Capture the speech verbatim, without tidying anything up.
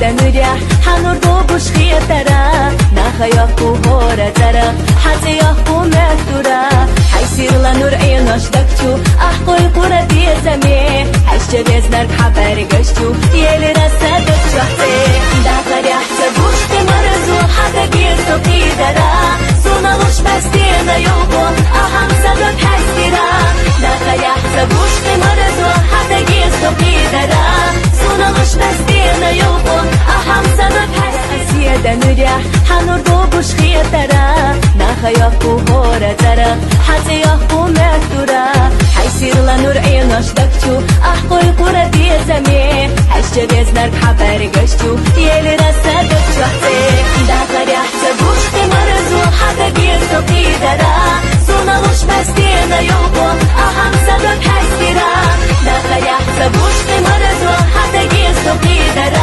Дануря, хьанур ду гуш хетара, наха йохку гьора тара, хьацӀи йохку мехтура, хьай сирла нур гӀинош дакчу, ахкъуй къура дезаме, хьайс чевезнарг хӀябар гашчу, елира садак чохце. Дахаряхь ца гушти марзу, хьада гезду кидара, суна луш бастена юлку, ахам садак хьастира. Дахаряхь ца гушти марзу, хьада гезду кидара, суна луш бастена юлку, ахам садак хьастира. Дануря, хьанур ду гуш хетара, наха йохку гьора тара, хьацӀи йохку мехтура, хьай сирла нур гӀинош дакчу, ахкъуй къура дезаме, хьайс чевезнарг хӀябар гашчу, елира садак чохце. Дахаряхь ца гушти марзу, хьада гезду кидара, суна луш бастена юлку, ахам садак хьастира. Дахаряхь ца гушти марзу, хьада гезду кидара,